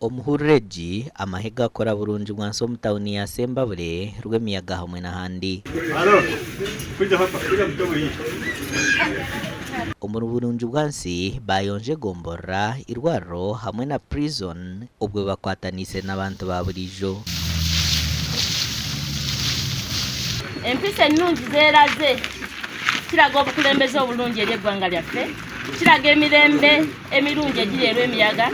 Omu hururu egi, amahe gakora burungi bwansi omu tauni ya Sembabule, Rwemiyaga hamwe n'ahandi. Omuri burungi bwansi, bayonja egomborora, irwariro hamwe na prison obwe bakwataniise n'abantu ba buriijo. Empisa enungi zeraze kiraga obukulembeze obulungi eri eggwanga lyaffe, kiraga emirembe emirungi egiri e Lwemiyaga,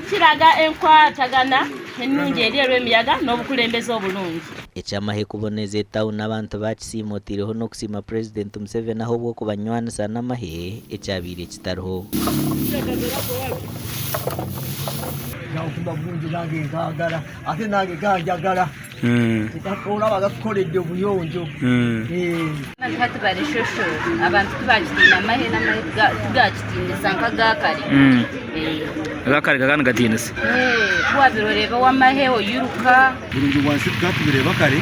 kiraga enkwatagana enungi eri e Lwemiyaga n'obukulembeze obulungi. Eky'amahe kuboneza etauni abantu baakisiima otaireho n'okusiima Purezidenti Museveni ahabw'okubanywanisa n'amahe ekyabaire kitariho. Oraba gakukoredde obuyonjo. Abantu hati bari shosho, abantu tibakitiina amahe n'amahe tigakitiinisa nk'aga kare. Aga kare gakaba nigatiinisa? Ku wabaire oreeba ow'amahe oiruka. Burungi bwansi tukaba tubireeba kare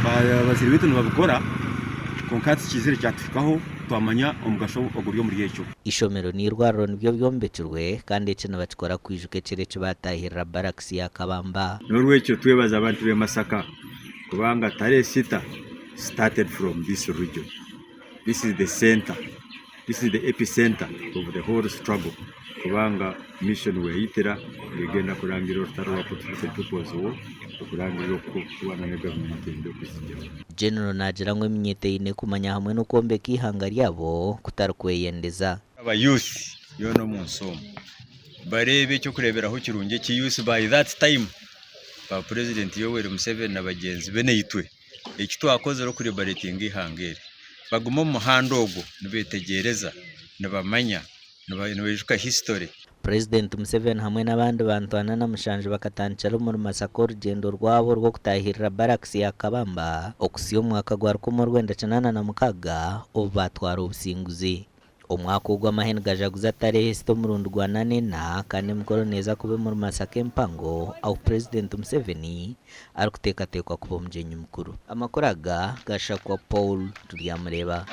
abazaire baitu nibabikora kwonka hati kiizire kyatuhikaho twamanya omugasho oguri omuri ekyo. Eishomero n'eirwariro nibyo byombekirwe kandi eki nibakikora kwijuka ekiro eki baatahirira barakisi ya Kabamba. N'orwekyo twebaza abantu b'e Masaka kubanga Tarehe Sita started from this region. This is the center, this is the epicenter of the whole struggle kubanga mission weyitira negenda kurangirira orutaro rwa Patriotic People's War okurangirira okurwana ne gavumenti embi okuzigyaho. General naagira ngu eminyeeto eine kumanya hamwe n'okwombeka eihanga ryabo kutari kweyendeza. Aba youth yoona omu nsi omu bareebe eky'okureeberaho kirungi eki youth by that time ba president Yoweri Museveni na bagyenzi be naitwe eki twakozire oku liberatinga eihanga eri bagume omu muhanda ogwo nibeetegyereza, nibamanya, nibaijuka history. Purezidenti Museveni hamwe n'abandi bantu 47 bakatandikira omuri Masaka orugyendo rwabo rw'okutaahirira barakisi ya Kabamba okuhitsya omu mwaka gwa 1986 obu baatwara obusinguzi. Omwaka ogu amahe nigajaguza tarehe esita omurundi gwa nanena kandi emikoro neeza kuba omuri Masaka empango ahu Purezidenti Museveni arikuteekateekwa kuba omugyenyi mukuru. Amakuru aga gashakwa Paul Turyamureeba.